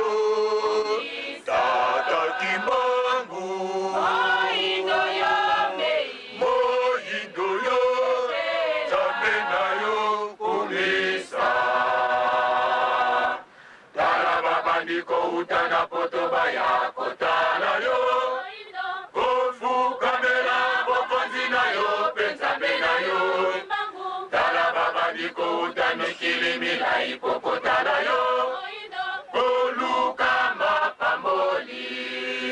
yo Tata Kimbangu Moindo yo mei Moyindo yo Nzambe na yo kumisa. Tala babandi kouta na poto baya kotala yo Moindo kofukamela bokonzi na yo mpe Nzambe na yo. Kimbangu Tala babandi kouta mikili milai po kotala yo Moindo koluka mapamboli.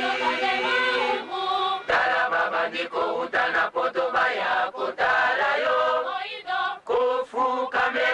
Tokande Mungu Tala babandi kouta na poto baya kotala yo Moindo kofukamela.